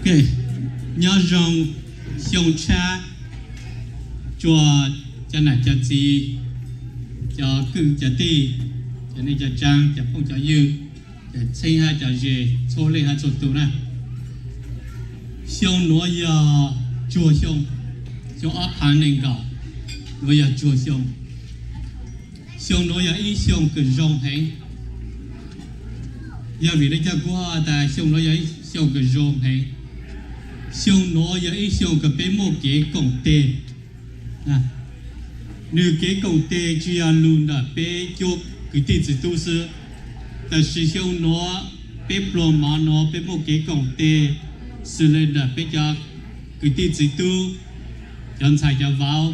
Ok, nyob zoo xyoo tshab rua cov nam cov txiv, cov kwv cov tij, cov neej cov tsaa, cov phooj cov ywg, cov txheeb hab cov ze, txhua leej hab txhua tug na. Xyoo nuav yog tsuag xyoo, xyoo ob phaav neeg nkaum, nuav yog tsuag xyoo. Xyoo nuav yog ib xyoo kws zoo heev. Yog vim le caag kuv has tas xyoo nuav yog ib xyoo kws zoo heev? Xyoo nuav yog ib xyoo kws peb muaj kev koom teg. Nwg kev koom teg tsi yog lug ntawm peb cuab kwv tij txiv tub xwb, tab sis xyoo nuav peb pluag mov nuav peb muaj kev koom teg xws le ntawm peb cov kwv tij txiv tub, cov ntxhais cov vauv,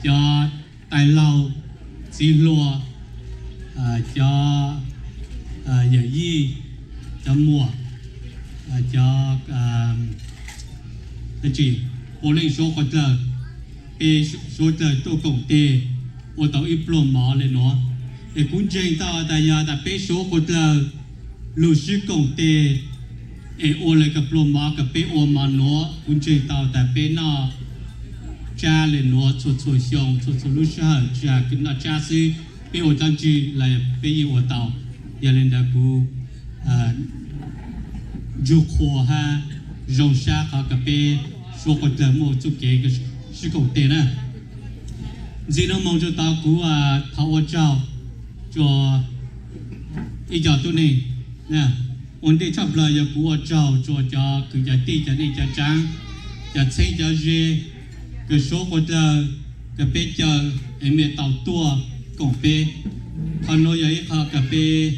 cov tais laug, txiv hluas, cov yawm yij, cov muam, cov dab tsi, puav leej suav qhua dlawg, peb suav dlawg tuaj koom teg ua tau ib pluag mov le nuav. Es kuv ntseeg tau tas yog tas peb suav qhua dlawg lug sib koom teg es ua le kws pluag mov kws peb ua mov nuav, kuv ntseeg tau tas peb noj tsab le nuav txhua txhua xyoo, txhua txhua lub sij hawm, tsi has kws noj tsab xwb, peb ua dlaab tsi los peb yeej ua tau. Yog le ntawd kuv ntsuj qhua hab zoo sab qhov kws peb suav qhua dlawg muaj txuj kev sib koom teg na. Ntxiv nuav moog rua tod kuv thov ua tsaug rua ib co tuab neeg. Ua ntej tshaj plawg yog kuv ua tsaug rua cov kwv cov tij, cov neej cov tsaav, cov txheeb cov ze kws suav qhua dlawg kws peb caw es mej tau tuaj koom peb. Qhov nuav yog ib qho kws peb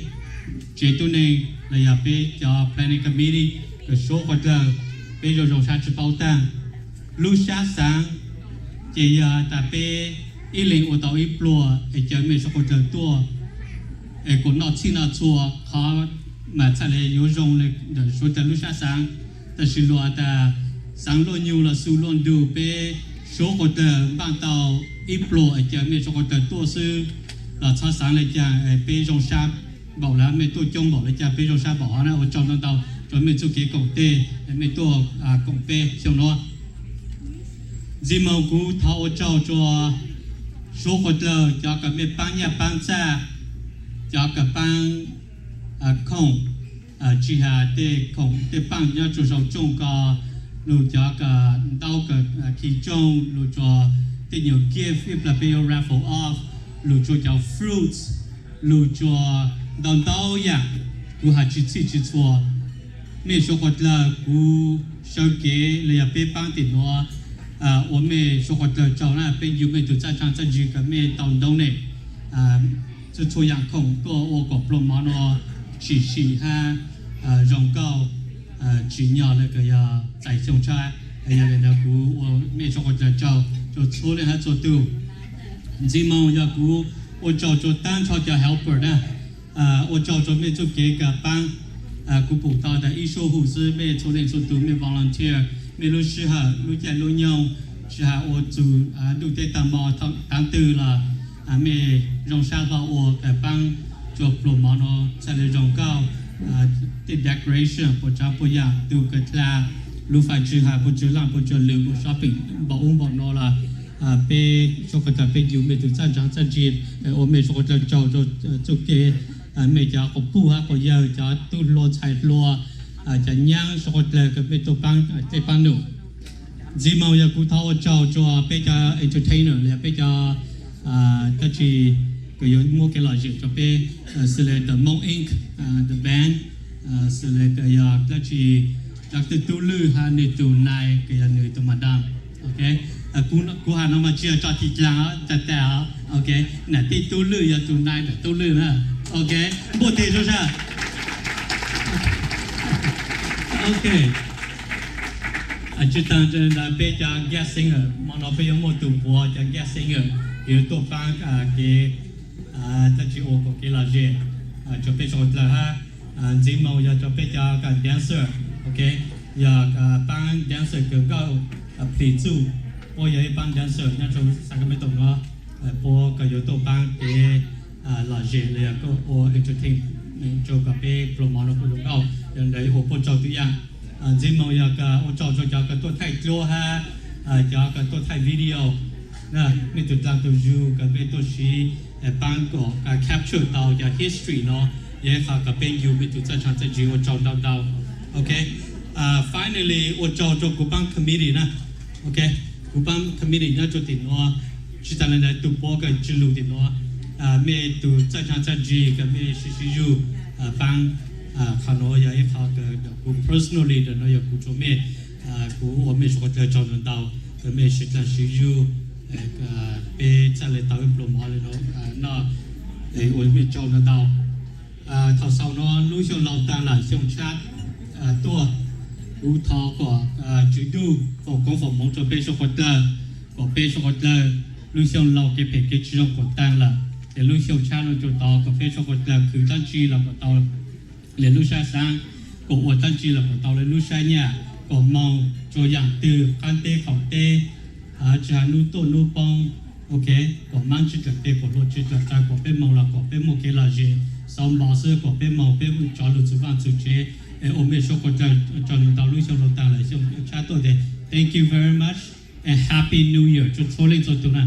tsev tuab neeg los yog peb cov planning committee kws suav qhua dlawg peb zoo zoo sab tsi paub taag. Lub sab xaav ces yog tas peb ib leeg ua tau ib pluag es caw mej suav qhua dlawg tuaj es kuas noj txhij noj txhua qhov mas txhaj le yuav zoo le ntawm suav dlawg lub sab xaav. Tab sis luag tas xaav luaj nyug los xu luaj ntug, peb suav qhua dlawg npaaj tau ib pluag es caw mej suav qhua dlawg tuaj xwb los txhob xaav le caag, peb zoo sab npaum le, mej tuaj coob npaum le caag peb zoo sab npaum hov na. Ua tsaug ntau ntau rua mej txuj kev koom teg es mej tuaj koom peb xyoo nuav. Ntxiv moog kuv thov ua tsaug rua suav qhua dlawg cov kws mej paab nyaj paab txag, cov kws paab khoom, tsi has tej khoom tej paaj nyob rua sau tsooj ko, lug cov kws ntaub kws khi tsooj, lug rua tej nyuag gift ib plag peb yuav raffle off, lug rua cov fruits, lug rua ntau ntau yaam, kuv has tsi txhij tsi txhua. Mej suav qhua dlawg kuv sawv kev los yog peb paab tim nuav ua mej suav qhua dlawg tsaug na, peb ncu mej tug txaj tsaav txaj ntsig kws mej tau donate txhua txhua yaam khoom tuaj ua kom pluag mov nuav tshim sim hab zoo nkauj tsim nyog le kws yog txais xyoo tshab. Yog le ntawd kuv ua mej suav qhua dlawg tsaug rua txhua leej hab txhua tug. Ntxiv moog yog kuv ua tsaug rua taab nrho cov helper na, ua tsaug rua mej txuj kev kws paab. Kuv pum tau tas ib suab hu xwb mej txhua leej txhua tug mej volunteer mej lub sij hawm lub caij lub nyoog, tsi has ua txug ntuj teb taag mo taav twg los mej zoo sab hlo ua kws paab rua pluag mov nuav txhaj le zoo nkauj. Tej decoration puas tsaav puas yaam, tug kws dlha lub fais tsi has puas tsi laaj puas tsi lwm, mus shopping npaum ub npaum nuav los peb suav qhua dlawg peb ncu mej tug txaj tsaav txaj ntsig. Ua mej suav qhua dlawg tsaug rua txuj kev, mej cov quas puj hab quas yawg, cov tub hluas ntxhais hluas, cov nyaab suav qhua dlawg kws mej tuaj paab tej paab num. Ntxiv moog yog kuv thov ua tsaug rua peb cov entertainer los yog peb cov dab tsi kws yuav muab kev lom zem rua peb, xws le The Hmong Ink, the band, xws le kws yog dab tsi, Doctor Tub Lwj hab nwg tug nai kws yog nwg tug madam. Ok, kuv has no mas tsi yog tso tig dlaag tag tag os. Ok, nam tij Tub Lwj yog tug nai nam Tub Lwj na. Ok, npuaj teg rua sab. Ok, tsi taag ntawd peb cov guest singer, mo no peb yuav muaj tug puav cov guest singer yuav tuaj paab kev dab tsi ua kom kev lom zem rua peb suav qhua dlawg hab. Ntxiv moog yog rua peb cov dancer, ok, yog paab dancer kws nkauj Plig Txuj, puab yog ib paab dancer nyob rua Sacramento nuav, puab kws yuav tuaj paab kev lom zem los yog ua entertain rua kom peb pluag mov nuav kuj zoo nkauj, yog ntawd ua puab tsaug tug yaam. Ntxiv moo yog ua tsaug rau cov kws tuaj thaij dluab hab cov kws tuaj thaij video. Mej tug dlaag tug zug kws mej tuaj siv paab kuas capture tau cov history no, yog ib qho kws peb ncu mej tug txawj tshaaj txawj ntsig, ua tsaug ntau ntau. Ok, finally ua tsaug rau kuv paab committee na. Ok, kuv paab committee nyob rua tim nuav, tsi taag le ntawd tug puab kws tsi lug tim nuav, mej tug txawj tshaaj txawj ntsig kws mej siv siv zug paab. Qhov nuav yog ib qho kws kuv personally ntawm nuav yog kuv rua mej, kuv ua mej suav dlawg tsaug ntau ntau kws mej siv dlaag siv zug, peb txhaj le tau ib pluag mov le nuav noj, ua mej tsaug ntau ntau. Thaum xaus nuav lub xyoo laug taag lawm xyoo tshab tuaj, kuv thov kuas Tswv Ntuj foom koob foom moov rua peb suav dlawg, kuas peb suav dlawg lub xyoo laug kev phem kev tsi zoo kuas taag lawm, ces lub xyoo tshab nuav rua tod kuas peb suav dlawg khwv dlaab tsi los kuas tau le lub sab xaab, kuas ua dlaab tsi los kuas tau le lub sab nyaj, kuas moog rua yaam twg qaab teb qaum teb, tsi has nub tuaj nub poob, ok, kuas maab tsi dlaim teg kuas hlua tsi dlaim taw, kuas peb moog los kuas peb muaj kev lom zem, xauv npo xwb, kuas peb moog peb muaj tsov lug txug vaaj txug tsev. Ua mej suav dlawg tsaug ntau ntau, lub xyoo laug taag lawm xyoo tshab tuaj tes thank you very much and happy new year rua txhua leej txhua tug na.